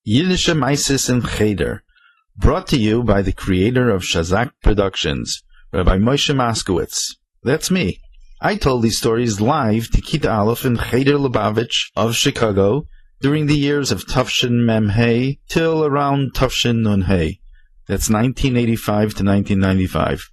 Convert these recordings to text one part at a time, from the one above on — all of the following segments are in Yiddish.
יידישע מעשיות אין חדר, brought to you by the creator of Shazak Productions, Rabbi Moshe Moskowitz. That's me. I told these stories live to Kita Aleph in Cheder Lubavitch of Chicago during the years of Tufshin Mem Hey till around Tufshin Nun Hey. That's 1985 to 1995.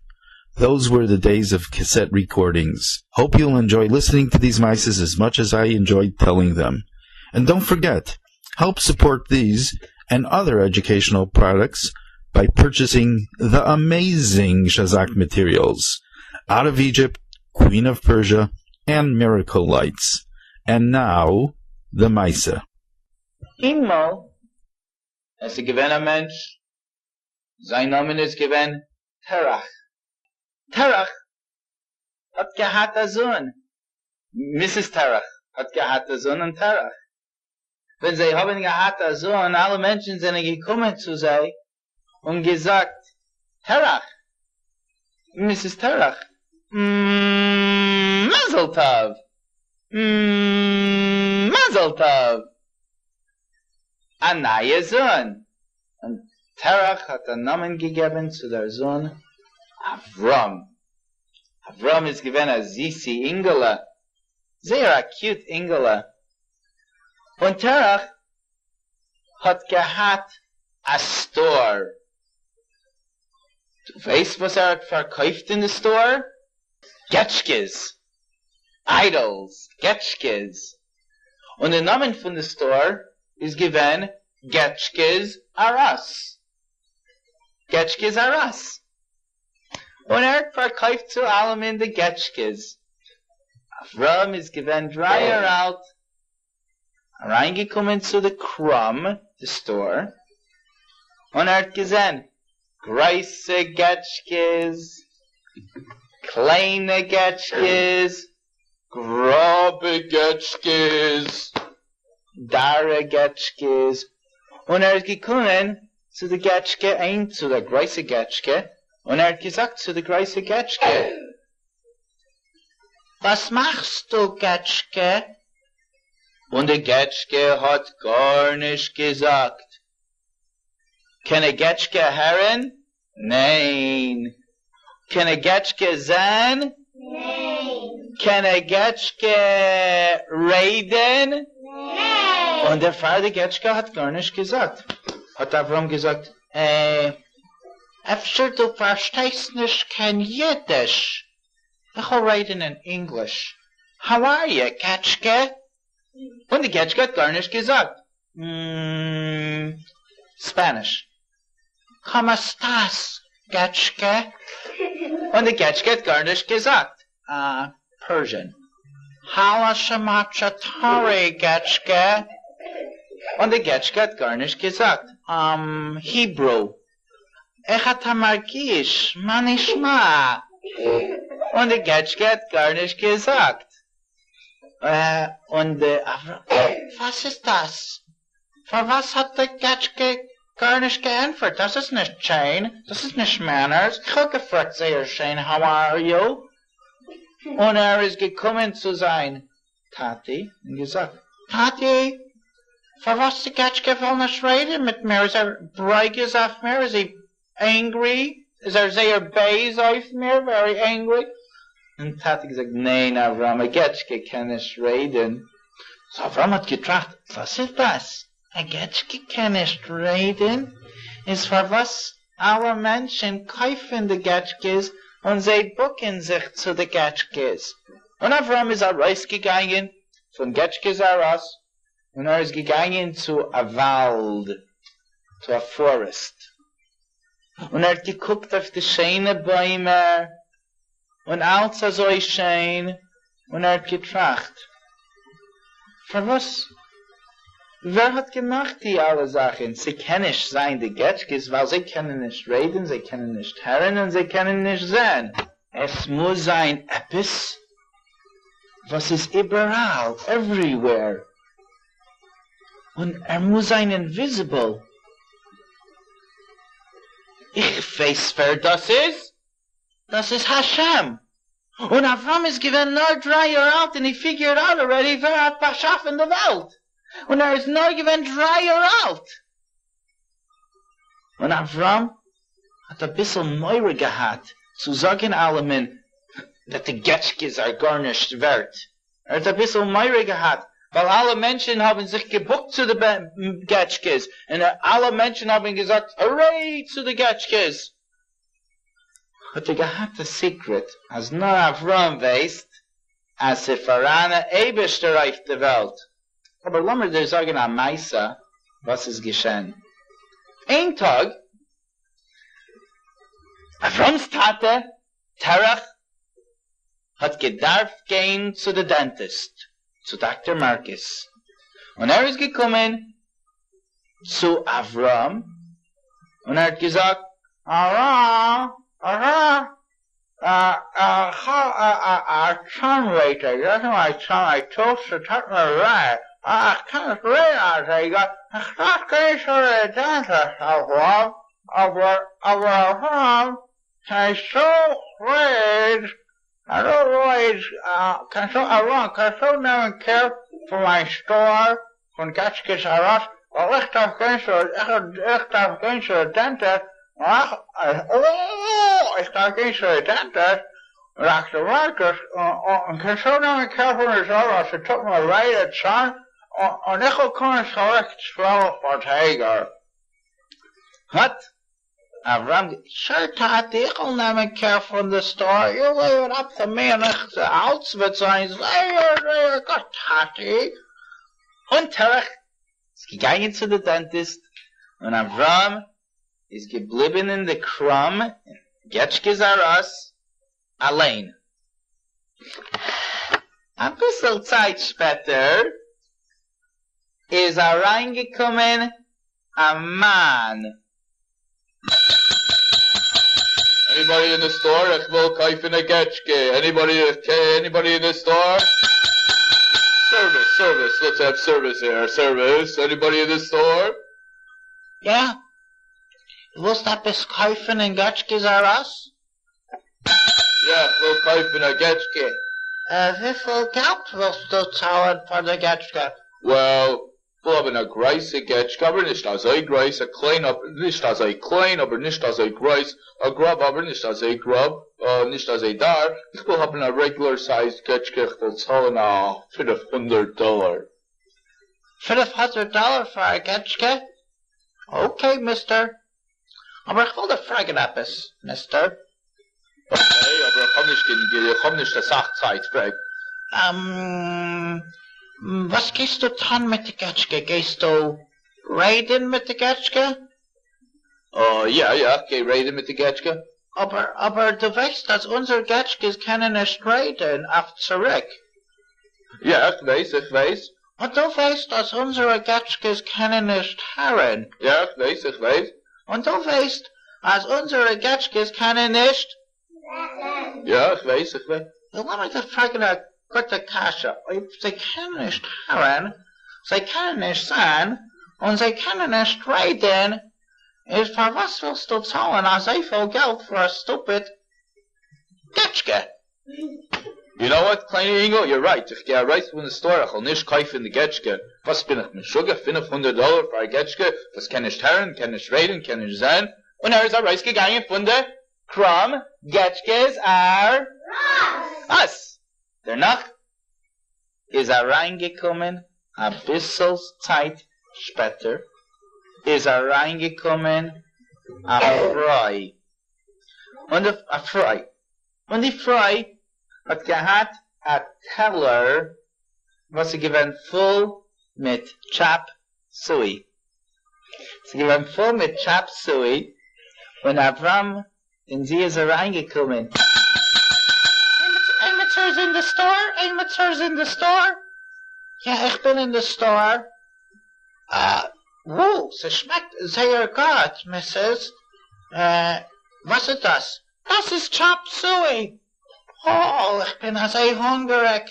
Those were the days of cassette recordings. Hope you'll enjoy listening to these mices as much as I enjoyed telling them. And don't forget, help support these and other educational products by purchasing the amazing Shazak materials, Out of Egypt, Queen of Persia, and Miracle Lights. And now, the Misa. איינמאל עס איז געווען א מענטש, זיין נאמען איז געווען תרח. תרח האט געהאט א זון, Mrs. תרח האט געהאט א זון און תרח. ווען זיי האבן געהאט א זון, אלע מענטשן זענען געקומען צו זיי און געזאגט, תרח! Mrs. תרח! מזל טוב! מזל טוב! א נייע זון! און תרח האט א נאמען געגעבן צו דער זון אברהם. אברהם איז געווען א זיסע אינגעלע, זייער א cute אינגעלע, און תרח האט געהאט א store. דו ווייסט וואס ער האט פארקויפט אין די store? געטשקעס! Idols! געטשקעס! און די נאמען פון די store איז געווען געטשקעס אר אס. געטשקעס אר אס. און ער האט פארקויפט צו אלעמען די געטשקעס. אברהם איז געווען דריי יאר אלט, אריינגעקומען צו די קראם, די store, און ער האט געזען גרויסע געטשקעס, קליינע געטשקעס, גראבע געטשקעס, דארע געטשקעס, און ער איז געקומען צו די געטשקע, איין צו דער גרויסע געטשקע, און ער האט געזאגט צו די גרויסע געטשקע, וואס מאכסטו געטשקע? און די געטשקע האט גארנישט געזאגט. קען א געטשקע הערן? ניין. קען א געטשקע זען? ניין. קען א געטשקע רעדן? ניין. און דערפאר די געטשקע האט גארנישט געזאגט. האט אברהם געזאגט, אה, אפשר דו פארשטייסט נישט קיין אידיש, איך וועל רעדן אין English. How are you, געטשקע? און די געטשקע האט גארנישט געזאגט. Spanish. Cómo estás, געטשקע? און די געטשקע האט גארנישט געזאגט. Persian. حال شما چطوره, געטשקע? און די געטשקע האט גארנישט געזאגט. Hebrew. איך אתה מרגיש, מה נשמע? און די געטשקע האט גארנישט געזאגט. און די אברהם, וואס איז דאס? פארוואס האט די געטשקע גארנישט געענטפערט? דאס איז נישט שיין, דאס איז נישט manners. איך האב געפרעגט זייער שיין, how are you? און ער איז געקומען צו זיין טאטי און געזאגט, טאטי, פארוואס די געטשקע וויל נישט רעדן מיט מיר? איז ער ברוגז אויף מיר? איז he angry? איז ער זייער בייז אויף מיר? Very angry? און טאטי געזאגט, ניין אברהם, א געטשקע קען נישט רעדן. So אברהם האט געטראכט, וואס איז דאס? א געטשקע קען נישט רעדן? איז פארוואס אלע מענטשן קויפן די געטשקעס און זיי בוקן זיך צו די געטשקעס? און אברהם איז ארויסגעגאנגען פון געטשקעס אר אס און ער איז געגאנגען צו א וואלד, to a forest, און ער האט געקוקט אויף די שיינע ביימער און אלץ אזוי שיין, און ער האט געטראכט, פארוואס, ווער האט געמאכט די אלע זאכן? ס'קען נישט זיין די געטשקעס, ווייל זיי קענען נישט רעדן, זיי קענען נישט הערן און זיי קענען נישט זען. עס מוז זיין עפעס וואס איז איבעראל, everywhere, און ער מוז זיין invisible. איך ווייס ווער דאס איז, דאס איז השם. און אברהם איז געווען נאר דריי יאר אלט און he figured out already ווער האט באשאפן די וועלט, און ער איז נאר געווען דריי יאר אלט. און אברהם האט אביסל מורא געהאט צו זאגן אלעמען דעט די געטשקעס אר גארנישט ווערט, ער האט אביסל מורא געהאט ווייל אלע מענטשן האבן זיך געבוקט צו די געטשקעס און אלע מענטשן האבן געזאגט הורעי צו די געטשקעס. האט ער געהאט א סיקרעט אז נאר אברהם ווייסט אז ס'פאראן א אייבערשטער אויף די וועלט. אבער לאמיר דיר זאגן א מעשה וואס איז געשען איין טאג, אברהם'ס טאטע תרח האט געדארפט גיין צו די דענטיסט, צו דאקטער מארקוס, און ער איז געקומען צו אברהם און ער האט געזאגט, אברהם, אברהם, איך האב א צאנווייטאג, דאס איז מיין צאן, ס'טוט מיר וויי, איך קען נישט רעדן אזוי גוט, איך דארף גיין צו די דענטיסט, אברהם, אבער, אבער אברהם, קענסטו פליז, קענסטו, אברהם, קענסטו נעמען קער פון מיין סטאר, פון געטשקעס אר אס, ווייל איך דארף גיין צו, איך דארף גיין צו די דענטיסט, איך דארף גיין צו די דענטיסט, דאקטער מארקוס, און קענסטו נעמען קער פון די סטאר ווייל ס'טוט מיר וויי די צאן, און איך וועל קומען צוריק צוועלף אזייגער. האט אברהם, שור טאטי, איך וועל נעמען קער פון די סטאר, יו ליוו איט אפ טו מי און איך אלץ וועט זיין זייער זייער גוט טאטי. און תרח איז געגאנגען צו די דענטיסט און אברהם איז געבליבן אין די קראם געטשקעס אר אס אליין. אביסל צייט שפעטער איז אריינגעקומען א מאן. עניבאדי אין די סטאר? איך וויל קויפן א געטשקע. עניבאדי עניבאדי אין די סטאר? סערוויס סערוויס לעטס העוו סערוויס העיר סערוויס עניבאדי אין די סטאר? יא? ווילסט עפעס קויפן אין געטשקעס אר אס? יא איך וויל קויפן א געטשקע. וויפיל געלט ווילסטו צאלן פאר די געטשקע? וועל, כ'וויל האבן א גרויסע געטשקע אבער נישט אזוי גרויס, א קליין אבער נישט אזוי קליין אבער נישט אזוי גרויס, א גראב אבער נישט אזוי גראב, נישט אזוי דאר, איך וויל האבן א רעגולער סייז געטשקע, איך וויל צאלן א פינף הונדערט דאלער. פינף הונדערט דאלער פאר א געטשקע? אקעי מיסטער, אבער איך וויל דיר פרעגן עפעס, מיסטער. אקעי, אבער איך האב נישט קיין, איך האב נישט אסאך צייט, פרעג. אממ, וואס גייסטו טון מיט די געטשקע? גייסטו רעדן מיט די געטשקע? אה, יא, יא, איך גיי רעדן מיט די געטשקע. אבער, אבער דו ווייסט אז אונזער געטשקעס קענען נישט רעדן אויף צוריק. יא, איך ווייס, איך ווייס. און דו ווייסט אז אונזערע געטשקעס קענען נישט הערן. יא, איך ווייס, איך ווייס. און דו ווייסט אז אונזערע געטשקעס קענען נישט. יא, איך ווייס, איך ווייס. נו, לאמיר דיך פרעגן א גוטע קשיא, אויב זיי קענען נישט הערן, זיי קענען נישט זען, און זיי קענען נישט רעדן, איז פארוואס ווילסטו צאלן אזויפיל געלט פאר א סטופיד געטשקע? יו נאו וואט, קליינער אינגל, יור רייט, איך גיי ארויס פון די סטאר, איך וועל נישט קויפן די געטשקע, וואס בין איך משוגע, פינף הונדערט דאלער פאר א געטשקע וואס קען נישט הערן, קען נישט רעדן, קען נישט זען, און ער איז ארויס געגאנגען פון די קראם, געטשקעס אר אס. דערנאך איז אריינגעקומען אביסל צייט שפעטער איז אריינגעקומען א פרוי, און די א פרוי, און די פרוי האט געהאט א טעלער וואס איז געווען פול מיט טשאפ סוי, ס'איז געווען פול מיט טשאפ סוי, און אברהם און זי איז אריינגעקומען. עימיצער איז אין די סטאר? עימיצער איז אין די סטאר? יא איך בין אין די סטאר. אה, וואו, ס'שמעקט זייער גוט, מיסעס. וואס איז דאס? דאס איז טשאפ סוי! אה, איך בין אזוי הונגעריג!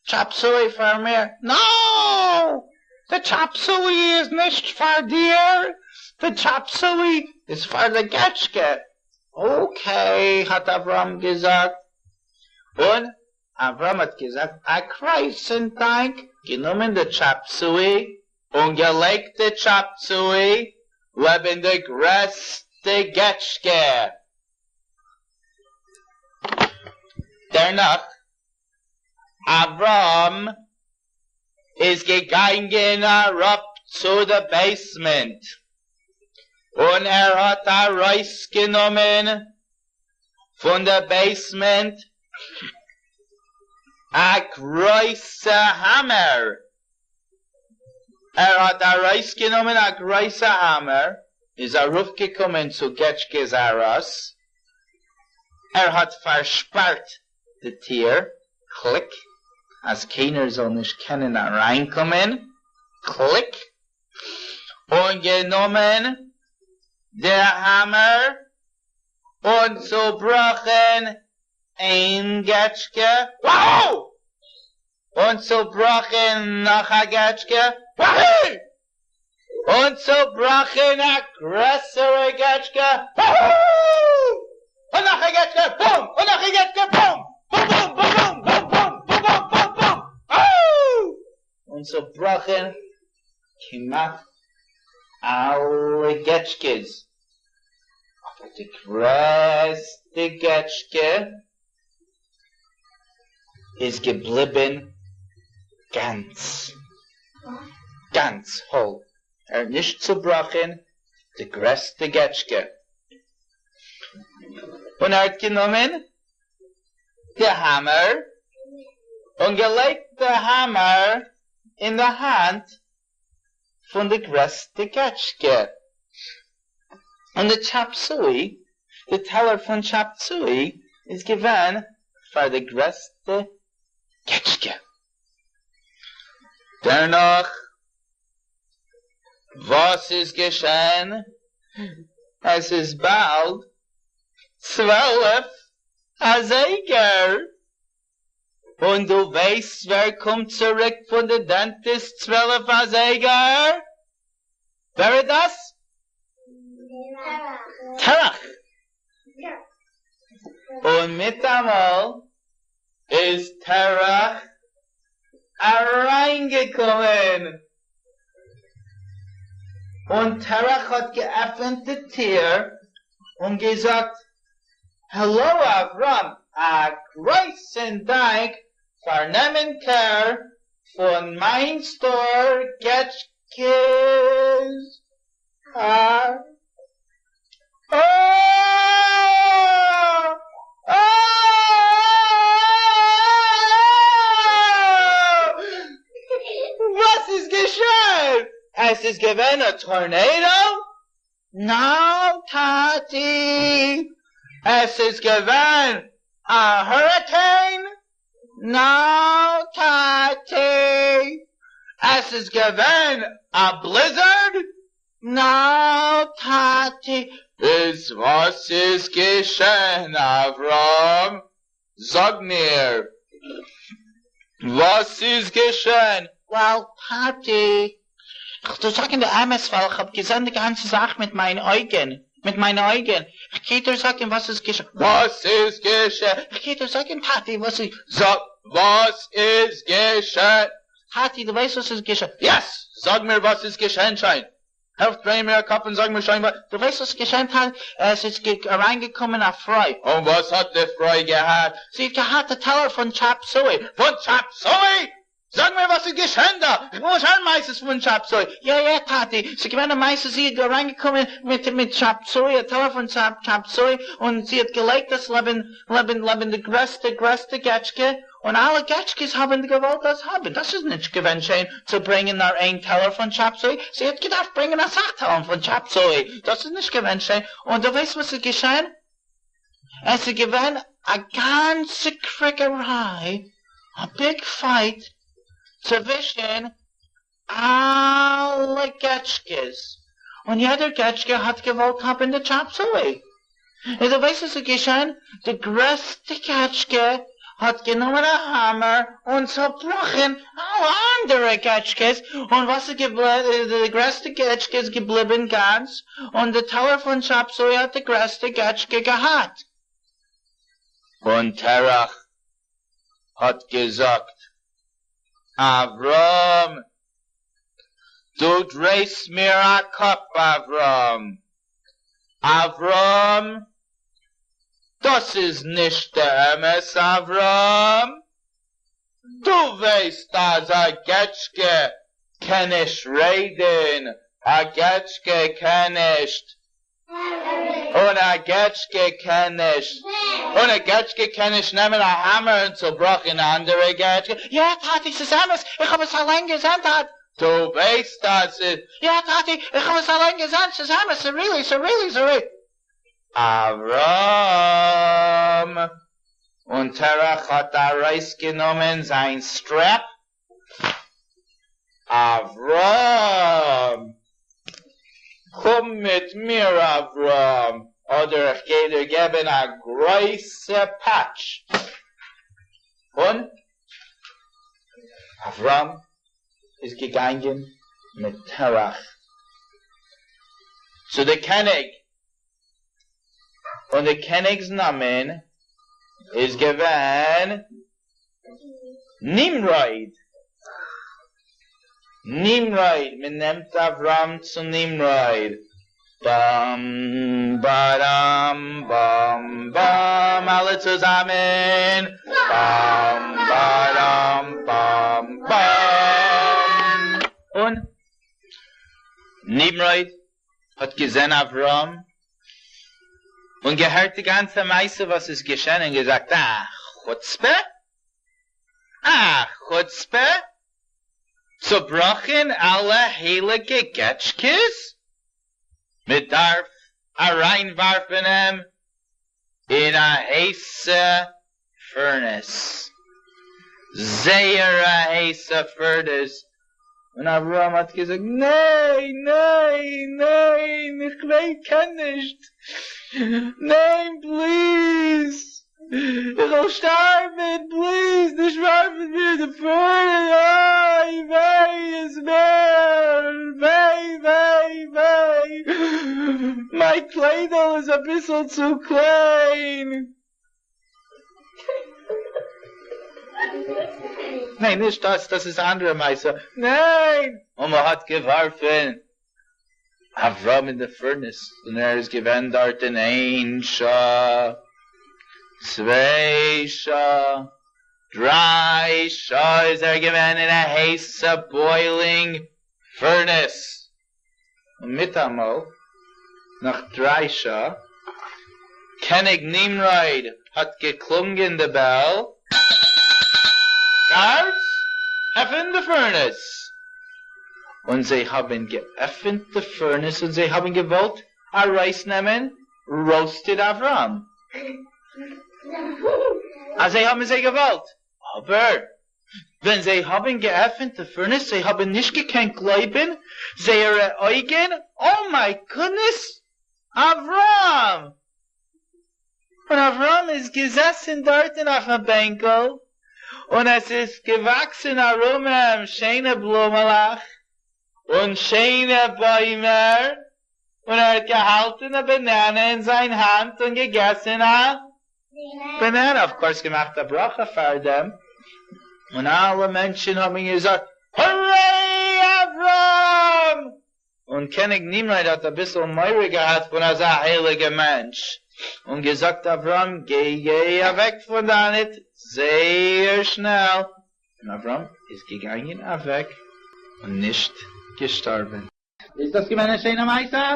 טשאפ סוי פאר מיר? נאו! די טשאפ סוי איז נישט פאר דיר! די טשאפ סוי איז פאר די געטשקע! אקעי, האט אברהם געזאגט, און אברהם האט געזאגט א גרויסן דאנק, גענומען די טשאפ סוי און געלייגט די טשאפ סוי. לעבן די גרעסטע געטשקע. דערנאך אברהם איז געגאנגען אראפ צו די בעיסמענט און ער האט ארויסגענומען פון די בעיסמענט א גרויסע האמער, ער האט ארויסגענומען א גרויסע האמער, איז ארויפגעקומען צו געטשקעס אר אס, ער האט פארשפארט די טיר, קליק, אז קיינער זאל נישט קענען אריינקומען, קליק, און גענומען די האמער און צובראכן איין געטשקע, וואו! און צובראכן נאך א געטשקע, וואהי! און צובראכן א גרעסערע געטשקע, וואהו! און נאך א געטשקע, בום! און נאך א געטשקע, בום! בום בום בום בום בום בום בום בום בום בום! אאו! און צובראכן כמעט אלע געטשקעס, אבער די גרעסטע געטשקע איז געבליבן גאנץ, גאנץ האול, ער האט נישט צובראכן די גרעסטע געטשקע, און ער האט גענומען די האמער און געלייגט די האמער אין די האנט פון די גרעסטע געטשקע, און די טשאפ סואי, די טעלער פון טשאפ סואי איז געווען פאר די גרעסטע געטשקע. דערנאך וואס איז געשען? עס איז באלד צוועלף אזייגער. און דו ווייסט ווער קומט צוריק פון די דענטיסט צוועלף אזייגער? ווער איז דאס? תרח! און מיטאמאל איז תרח אריינגעקומען, און תרח האט געעפענט די טיר און געזאגט, העלאו אברהם, א גרויסן דאנק פאר נעמען קער פון מיין סטאר געטשקעס אר וואס איז געשען? עס איז געווען א טארנעידא? נאו טאטי, עס איז געווען א האריקעין? נאו טאטי, עס איז געווען א בליזארד? נאו טאטי. איז וואס איז געשען אברהם? זאג מיר וואס איז געשען? וועל טאטי, כ'וועל דיר זאגן די אמת ווייל איך האב געזען די גאנצע זאך מיט מיין אויגן, מיט מיינע אויגן, כ'גיי דיר זאגן וואס איז געשען. וואס איז געשען? כ'גיי דיר זאגן טאטי וואס איז. זאג וואס איז געשען? טאטי דו ווייסט וואס איז געשען? יעס! זאג מיר וואס איז געשען שוין! העלף דריי מיר א קאפ און זאג מיר שוין וואס. דו ווייסט וואס איז געשען טאטי? עס איז אריינגעקומען א פרוי. און וואס האט די פרוי געהאט? זי האט געהאט א טעלער פון טשאפ סואי. פון טשאפ סואי? זאג מיר וואס איז געשען דא? איך וויל נישט הערן מעשות פון טשאפ סואי. יא יא טאטי, ס'איז געווען א מעשה זי איז אריינגעקומען מיט מיט טשאפ סואי, א טעלער פון טשאפ סואי, און זי האט געלייגט עס לעבן לעבן לעבן די גרעסטע גרעסטע געטשקע, און אלע געטשקעס האבן געוואלט דאס האבן, דאס איז נישט געווען שיין צו ברענגען נאר איין טעלער פון טשאפ סואי, זי האט געדארפט ברענגען אסאך טעלערן פון טשאפ סואי, דאס איז נישט געווען שיין, און דו ווייסט וואס איז געשען? עס איז געווען א גאנצע קריגעריי, א ביג פייט צווישן אלע געטשקעס, און יעדער געטשקע האט געוואלט האבן די טשאפ סואי. און דו ווייסט וואס איז געשען? די גרעסטע געטשקע האט גענומען א האמער און צובראכן אלע אנדערע געטשקעס, און וואס איז געבליבן? די גרעסטע געטשקע איז געבליבן גאנץ, און די טעלער פון טשאפ סואי האט די גרעסטע געטשקע געהאט. און תרח האט געזאגט, אברהם! דו דרייסט מיר א קאפ אברהם! אברהם! דאס איז נישט די אמת אברהם! דו ווייסט אז א געטשקע קען נישט רעדן, א געטשקע קען נישט און א געטשקע קען נישט, און א געטשקע קען נישט נעמען א האמער און צובראכן אנדערע געטשקע. יא טאטי ס'איז אמת, איך האב עס אליין געזען טאט. דו ווייסט אז ס'איז. יא טאטי, איך האב עס אליין געזען, ס'איז אמת, ס'רילי, ס'רילי, ס'רי. אברהם! און תרח האט ארויסגענומען זיין סטרעפ אברהם! קום מיט מיר אברהם, אדער איך גיי דיר געבן א גרויסע פאטש! און אברהם איז געגאנגען מיט תרח צו די קעניג, און די קעניג'ס נאמען איז געווען נמרוד! נמרוד! מען נעמט אברהם צו נמרוד! באם באראם באם באם אלע צוזאמען! באם באראם באם באם! און נמרוד האט געזען אברהם און געהערט די גאנצע מעשה וואס איז געשען און געזאגט א חוצפה! א חוצפה! צובראכן אלע הייליגע געטשקעס? מען דארף אריינווארפן אים אין א הייסע furnace, זייער א הייסע furnace, און אברהם האט געזאגט, ניין, ניין, ניין, איך וויי קען נישט, ניין please, איך וועל שטארבן, please, נישט ווארפן מיר אין די furnace, אוי וויי איז מיר, וויי וויי וויי, מיין קליידל איז אביסל צו קליין. ניין נישט דאס, דאס איז א אנדערע מעשה, ניין! און מען האט געווארפען אברהם אין די furnace און ער איז געווען דארטען איין שעה, צוויי שעה, דריי שעה איז ער געווען אין א הייסע boiling furnace, און מיטאמאל נאך דריי שעה, קעניג נמרוד האט געקלונגען די bell, guards, עפען די furnace! און זיי האבן געעפענט די furnace און זיי האבן געוואלט ארויסנעמען roasted אברהם, אזוי האבן זיי געוואלט, אבער ווען זיי האבן געעפענט די furnace זיי האבן נישט געקענט גלויבן זייערע אויגן, oh my goodness! אברהם! און אברהם איז געזעסן דארטן אויפן בענקל און עס איז געוואקסן ארום אים שיינע בלומעלעך און שיינע בוימער און ער האט געהאלטן א banana אין זיין האנט און געגעסן א banana, of course געמאכט א ברכה פאר דעם, און אלע מענטשן האבן געזאגט hooray אברהם! און קעניג נמרוד האט אביסל מורא געהאט פון אזא הייליגע מענטש, און געזאגט אברהם גיי גיי אוועק פון דאנעט זייער שנעל, און אברהם איז געגאנגען אוועק און נישט געשטארבען. איז דאס געווען א שיינע מעשה?